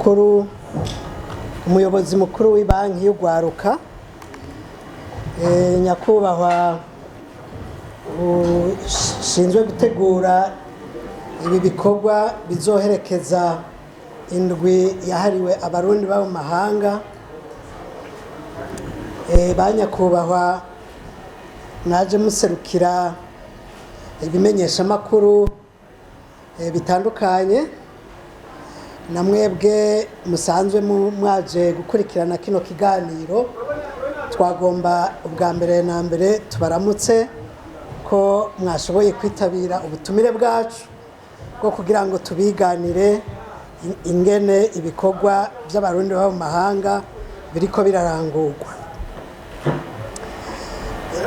Mukuru, umuyobozi mukuru w'ibanki y'Ugwaruka, nyakubahwa ushinzwe gutegura ibi bikorwa bizoherekeza indwi yahariwe Abarundi baba mu mahanga, ba nyakubahwa mwaje muserukira ibimenyeshamakuru bitandukanye, na mwebwe musanzwe mwaje gukurikirana kino kiganiro, twagomba ubwa mbere na mbere tubaramutse ko mwashoboye kwitabira ubutumire bwacu bwo kugira ngo tubiganire ingene ibikorwa by'Abarundi baba mu mahanga biriko birarangurwa.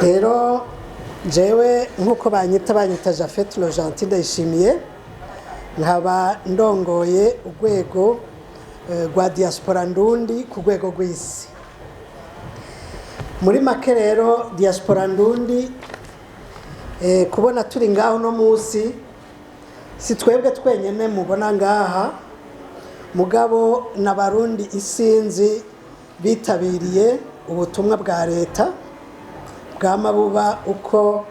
Rero jewe nk'uko banyita Jafet Le Gentil Ndayishimiye, nkaba ndongoye urwego rwa diaspora ndundi ku rwego rw'isi. Muri make rero, diaspora ndundi, kubona turi ngaho no munsi, si twebwe twenyene mubona ngaha, mugabo n'Abarundi isinzi bitabiriye ubutumwa bwa leta bwama buba uko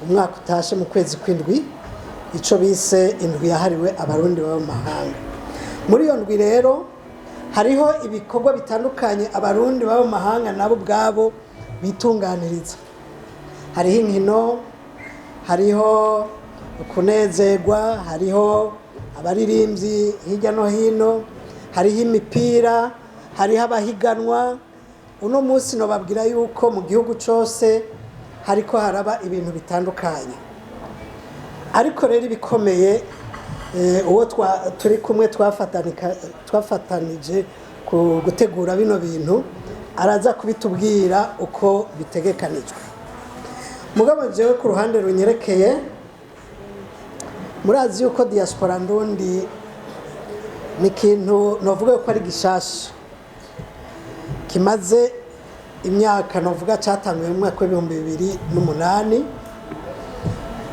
umwaka utashe mu kwezi kw'indwi, ico bise indwi yahariwe Abarundi baba mu mahanga. Muri iyo ndwi rero hariho ibikorwa bitandukanye Abarundi baba mu mahanga nabo ubwabo bitunganiriza. Hariho inkino, hariho kunezerwa, hariho abaririmbyi hirya no hino, hariho imipira, hariho abahiganwa. Uno munsi nobabwira yuko mu gihugu cose hariko haraba ibintu bitandukanye. Ariko rero ibikomeye, uwo turi kumwe twafatanije ku gutegura bino bintu araza kubitubwira uko bitegekanijwe. Mugabo jewe ku ruhande runyerekeye, murazi yuko diaspora ndundi ni ikintu novuga ko ari gishasha, kimaze imyaka, novuga cyatanguye mu mwaka wa 2008.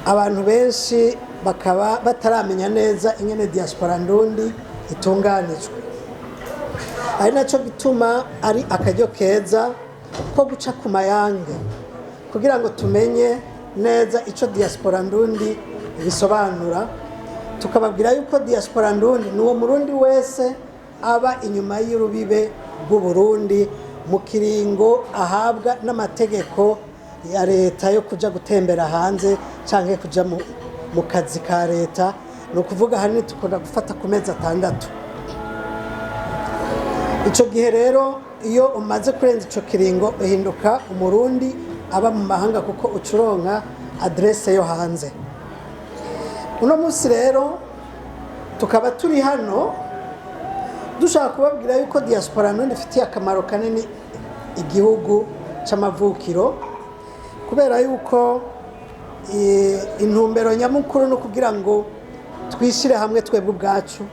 Abantu benshi bakaba bataramenya neza ingene diaspora ndundi itunganijwe, ari nacyo gituma ari akaryo keza ko guca ku mayange kugira ngo tumenye neza icyo diaspora ndundi bisobanura. Tukababwira yuko diaspora ndundi ni uwo Murundi wese aba inyuma y'urubibe rw'Uburundi mu kiringo ahabwa n'amategeko ya leta yo kuja gutembera hanze canke kuja mu kazi ka leta. Ni ukuvuga ahanini dukunda gufata ku mezi 6. Ico gihe rero, iyo umaze kurenza ico kiringo, uhinduka Umurundi aba mu mahanga, kuko ucuronka adresse yo hanze. Uno munsi rero tukaba turi hano dushaka kubabwira yuko diaspora ndundi ifitiye akamaro kanini igihugu c'amavukiro, kubera yuko intumbero nyamukuru no kugira ngo twishyire hamwe twebwe ubwacu,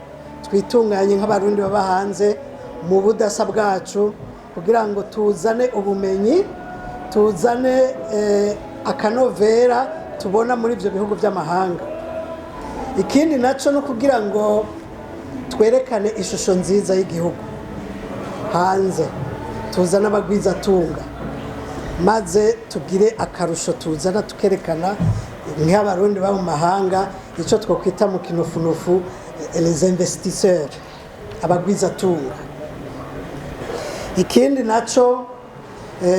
twitunganye nk'Abarundi baba hanze mu budasa bwacu, kugira ngo tuzane ubumenyi, tuzane akanovera tubona muri ibyo bihugu by'amahanga. Ikindi nacyo ni ukugira ngo twerekane ishusho nziza y'igihugu hanze, tuzane abagwizatunga, maze tugire akarusho tuzana, tukerekana nk'Abarundi baba mu mahanga icyo twakwita mu kinofunofu les investisseurs, abagwizatunga. Ikindi nacyo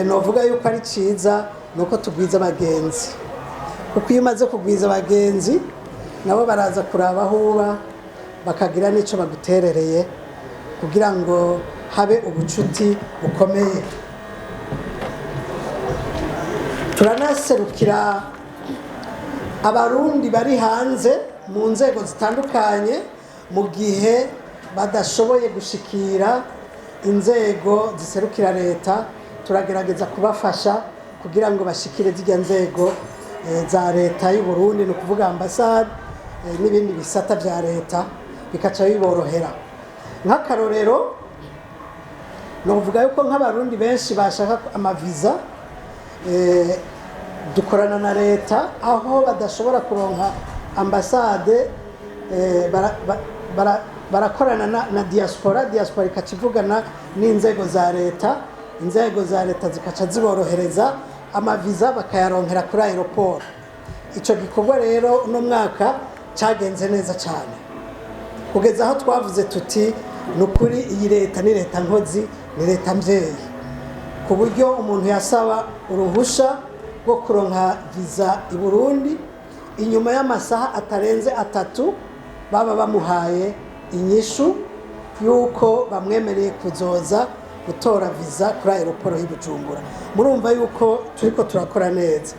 novuga yuko ari cyiza ni uko tugwiza abagenzi, kuko iyo umaze kugwiza abagenzi, nabo baraza kuraba aho uba, bakagira n'icyo baguterereye kugira ngo habe ubucuti bukomeye. Turanaserukira Abarundi bari hanze mu nzego zitandukanye mu gihe badashoboye gushikira inzego ziserukira leta. Turagerageza kubafasha kugira ngo bashikire zirya nzego za leta y'u Burundi, ni ukuvuga ambasade n'ibindi bisata bya leta, bikaca biborohera. Nk'akarorero, novuga yuko nk'Abarundi benshi bashaka amaviza, dukorana na leta aho badashobora kuronka ambasade. Barakorana na diaspora, diaspora ikaca ivugana n'inzego za leta, inzego za leta zikaca ziborohereza amaviza, bakayaronkera kuri aéroport. Ico gikorwa rero uno mwaka cyagenze neza cyane, kugeza aho twavuze tuti: "Ni ukuri iyi leta ni leta nkozi, ni leta mvyeyi", ku buryo umuntu yasaba uruhusha rwo kuronka viza i Burundi, inyuma y'amasaha atarenze 3 baba bamuhaye inyishu y'uko bamwemereye kuzoza gutora viza kuri aéroport y'i Bujumbura. Murumva yuko turiko turakora neza.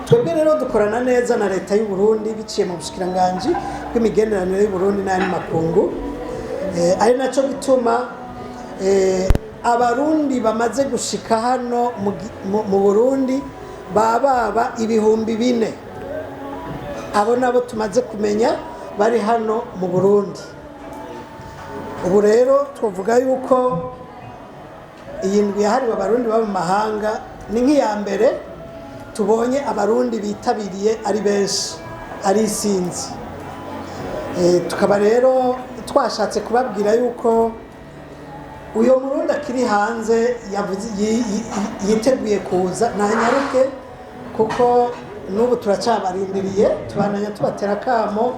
Twebwe rero dukorana neza na leta y'u Burundi biciye mu bushikiranganji bw'imigenderanire y'u Burundi n'ayandi makungu, ari naco gituma Abarundi bamaze gushika hano mu Burundi baba 4000. Abo nabo tumaze kumenya bari hano mu Burundi. Ubu rero twavuga yuko iyi ndwi yahariwe Abarundi baba mu mahanga ni nk'iya mbere tubonye Abarundi bitabiriye ari benshi, ari isinzi. Tukaba rero twashatse kubabwira yuko uyo Murundi akiri hanze yiteguye kuza ntanyaruke, kuko n'ubu turacyabarindiriye, tubandanya tubatera akamo,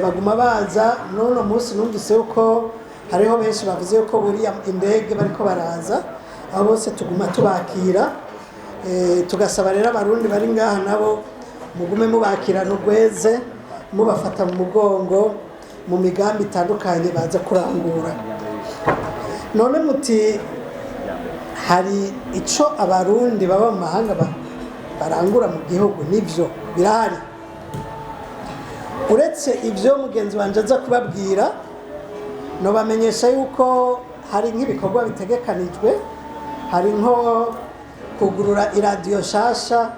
baguma baza. N'uno munsi numvise yuko hariho benshi bavuze yuko buriya indege bariko baraza. Abo bose tuguma tubakira. Tugasaba rero Abarundi bari ngaha nabo mugume mubakirana urweze, mubafata mu mugongo mu migambi itandukanye baza kurangura. None muti hari ico Abarundi baba mu mahanga barangura mu gihugu? Nivyo, birahari. Uretse ibyo mugenzi wanje aza kubabwira, nobamenyesha yuko hari nk'ibikorwa bitegekanijwe. Hari nko kugurura iradiyo nshasha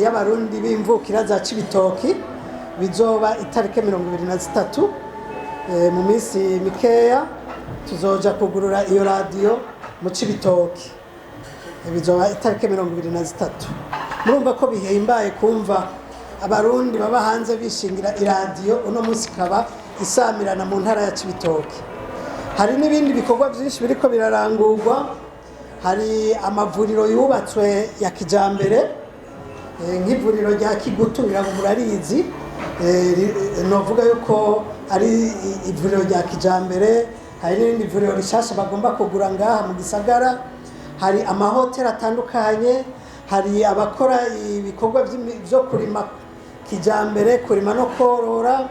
y'Abarundi b'imvukira za Cibitoki, bizoba itariki 23. Mu minsi mikeya tuzoja kugurura iyo radiyo mu Cibitoki. Bizoba itariki 23. Murumva ko bihimbaye kumva Abarundi baba hanze bishingira iradiyo, uno munsi ikaba isamirana mu ntara ya Cibitoki. Hari n'ibindi bikorwa byinshi biriko birarangurwa. Hari amavuriro yubatswe ya kijambere, nk'ivuriro rya Kigutu, ngira ngo murarizi. Novuga yuko ari ivuriro rya kijambere. Hari n'irindi vuriro rishasha bagomba kugura ngaha mu gisagara. Hari amahoteli atandukanye, hari abakora ibikorwa vyo kurima kijambere, kurima no korora,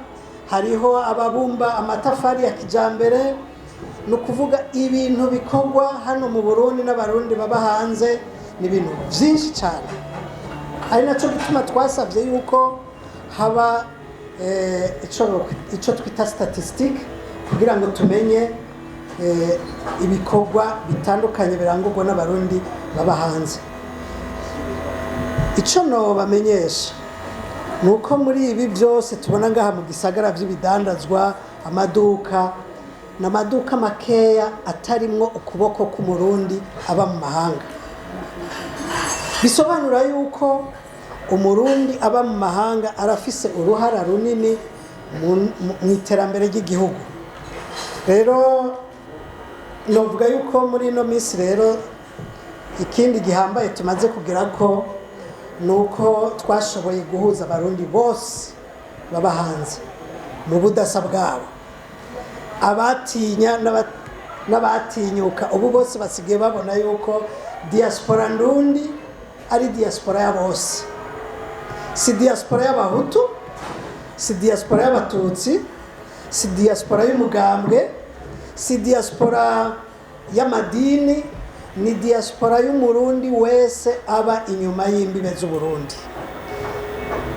hariho ababumba amatafari ya kijambere. Ni ukuvuga ibintu bikorwa hano mu Burundi n'Abarundi baba hanze ni ibintu byinshi cyane, ari nacyo gituma twasabye yuko haba ico twita statistique, kugira ngo tumenye ibikorwa bitandukanye birangurwa n'Abarundi baba hanze. Ico nobamenyesha ni uko muri ibi byose tubona ngaha mu gisagara by'ibidandazwa, amaduka ni amaduka makeya atarimwo ukuboko k'Umurundi aba mu mahanga. Bisobanura yuko Umurundi aba mu mahanga arafise uruhara runini mu iterambere ry'igihugu. Rero novuga yuko muri ino minsi rero ikindi gihambaye tumaze kugera ko ni uko twashoboye guhuza Abarundi bose baba hanze mu budasa bwabo, abatinya n'abatinyuka. Ubu bose basigaye babona yuko diaspora ndundi ari diaspora ya bose, si diaspora y'Abahutu, si diaspora y'Abatutsi, si diaspora y'umugambwe, si diaspora y'amadini, ni diaspora y'Umurundi wese aba inyuma y'imbibe z'Uburundi.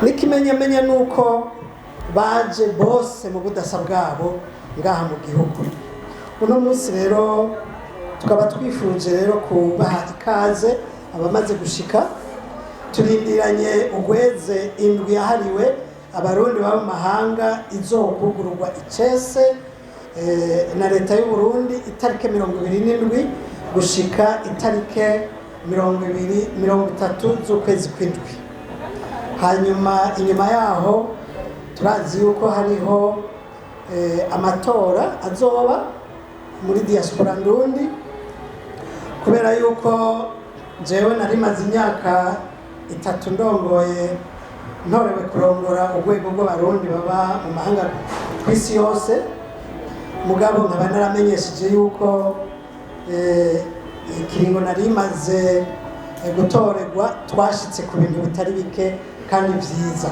N'ikimenyamenya ni uko baje bose mu budasa bwabo ngaha mu gihugu. Uno munsi rero tukaba twifuje rero kubaha ikaze abamaze gushika. Turindiranye ugweze indwi yahariwe Abarundi baba mu mahanga izokugururwa icese na leta y'u Burundi itariki 27 gushika itariki 30 z'ukwezi kw'indwi. Hanyuma inyuma yaho turazi yuko hariho amatora azoba muri Diaspora Ndundi, kubera yuko jewe nari maze imyaka 3 ndongoye, ntorewe kurongora urwego rw'Abarundi baba mu mahanga ku isi yose. Mugabo nkaba naramenyesheje yuko ikiringo nari maze gutorerwa twashitse ku bintu bitari bike kandi vyiza.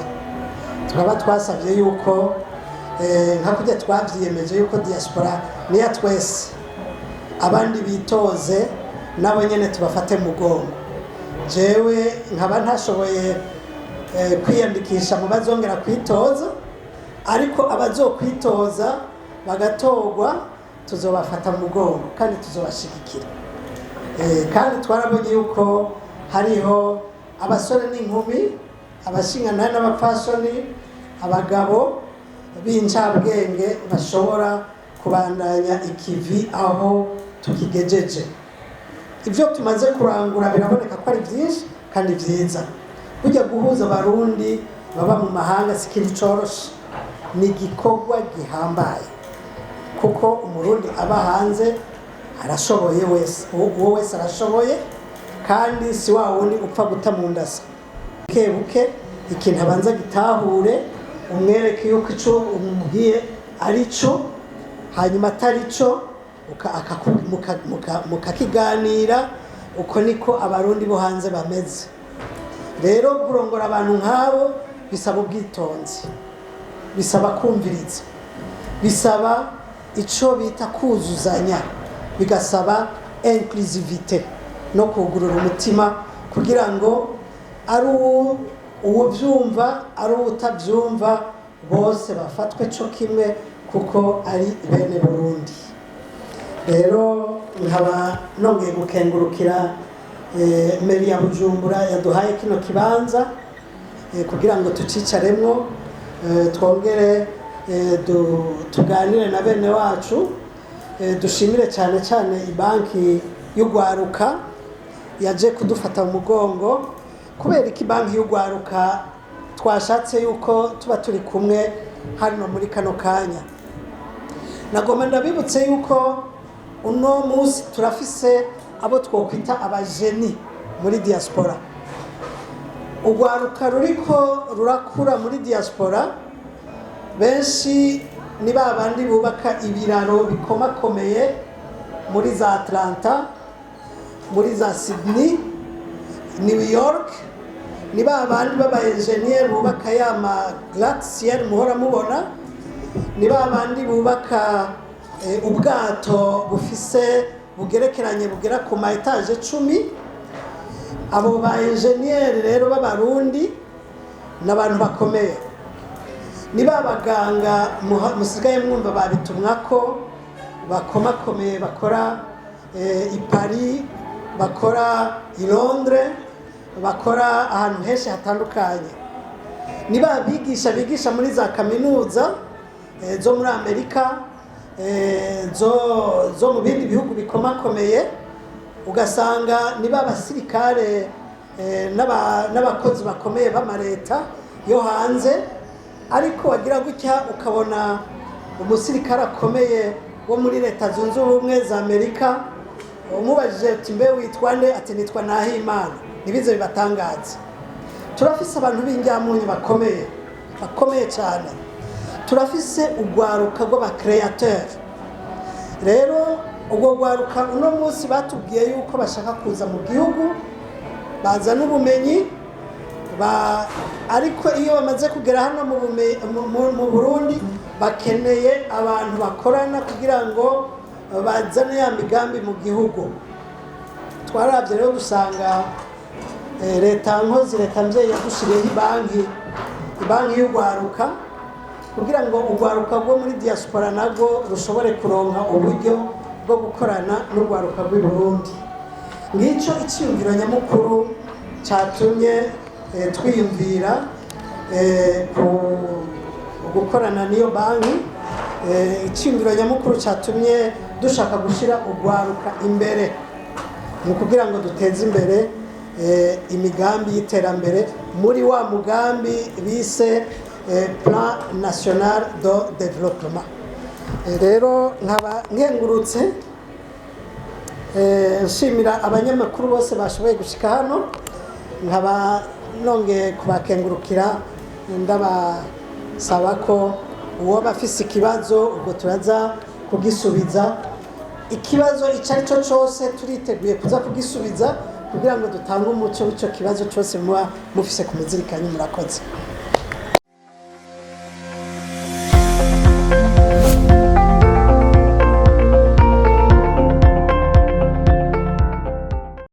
Tukaba twasavye yuko nka kurya twavyiyemeje yuko diaspora niya twese, abandi bitoze nabo nyene tubafate mugongo. Jewe nkaba ntashoboye kwiyandikisha mu bazongera kwitoza, ariko abazokwitoza bagatorwa tuzobafata mu mugongo kandi tuzobashigikira. Kandi twarabonye yuko hariho abasore n'inkumi, abashingantahe n'abapfasoni, abagabo b'incabwenge bashobora kubandanya ikivi aho tukigejeje. Ibyo tumaze kurangura biraboneka ko ari byinshi kandi vyiza. Burya guhuza Abarundi baba mu mahanga si ikintu coroshe, ni igikorwa gihambaye, kuko Umurundi aba hanze arashoboye wese, uwo wese arashoboye, kandi si wa wundi upfa guta mu ndasa. Buke buke ikintu abanza gitahure, umwereke yuko ico umubwiye ari cyo, hanyuma atari cyo mukakiganira. Uko niko Abarundi bo hanze bameze. Rero kurongora abantu nk'abo bisaba ubwitonzi, bisaba kumviriza, bisaba ico bita kuzuzanya, bigasaba inclusivité no kugurura umutima, kugira ngo ari uwuvyumva ari uwutavyumva bose bafatwe co kimwe, kuko ari bene Burundi. Rero nkaba nongeye gukengurukira mairie ya Bujumbura yaduhaye kino kibanza kugira ngo tucicaremwo, twongere tuganire na bene wacu. Dushimire cyane cyane ibanki y'Ugwaruka yaje kudufata mu mugongo. Kubera iki banki y'Ugwaruka twashatse yuko tuba turi kumwe hano muri kano kanya? Nagomba ndabibutse yuko uno munsi turafise abo twokwita aba génies muri diaspora. Urwaruka ruriko rurakura muri diaspora, benshi ni ba bandi bubaka ibiraro bikomakomeye muri za Atlanta, muri za Sydney, New York. Ni ba bandi b'aba engineer bubaka ya ma gratte-ciel muhora mubona. Ni ba bandi bubaka ubwato bufise bugerekeranye bugera ku ma étages 10. Abo ba engineer rero b'Abarundi ni abantu bakomeye. Ni ba baganga musigaye mwumva babitumwa ko bakomakomeye, bakora i Paris, bakora i Londres, bakora ahantu henshi hatandukanye. Ni ba bigisha bigisha muri za kaminuza zo muri Amerika, zo mu bindi bihugu bikomakomeye. Ugasanga ni ba basirikare n'abakozi bakomeye b'amareta yo hanze, ariko wagira gutya ukabona umusirikare akomeye wo muri Leta Zunze Ubumwe za Amerika, umubajije uti: "Mbe witwa nde?" Ati: "Nitwa Nahimana." Ntibize bibatangaza. Turafise abantu b'injyamunyu bakomeye, bakomeye cyane. Turafise urwaruka rw'aba créateurs. Rero urwo rwaruka uno munsi batubwiye yuko bashaka kuza mu gihugu bazana ubumenyi ariko iyo bamaze kugera hano mu Burundi bakeneye abantu bakorana kugira ngo bazane ya migambi mu gihugu. Twarabye rero dusanga leta nkozi, leta mvyeyi yadushiriyeho ibanki y'Urwaruka, kugira ngo urwaruka rwo muri diaspora narwo rushobore kuronka uburyo bwo gukorana n'urwaruka rw'i Burundi. Ngicyo icyiyumviro nyamukuru cyatumye twiyumvira gukorana n'iyo banki. Icyiyumviro nyamukuru cyatumye dushaka gushyira urwaruka imbere ni ukugira ngo duteze imbere imigambi y'iterambere muri wa mugambi bise Plan National de Développement. Rero nkaba nkengurutse, nshimira abanyamakuru bose bashoboye gushika hano, nkaba nongeye kubakengurukira, ndabasaba ko uwoba afise ikibazo ubwo turaza kugisubiza. Ikibazo icyo ari cyo cyose turiteguye kuza kugisubiza kugira ngo dutange umuco w'icyo kibazo cyose muba mufise ku muzirikanyi. Murakoze.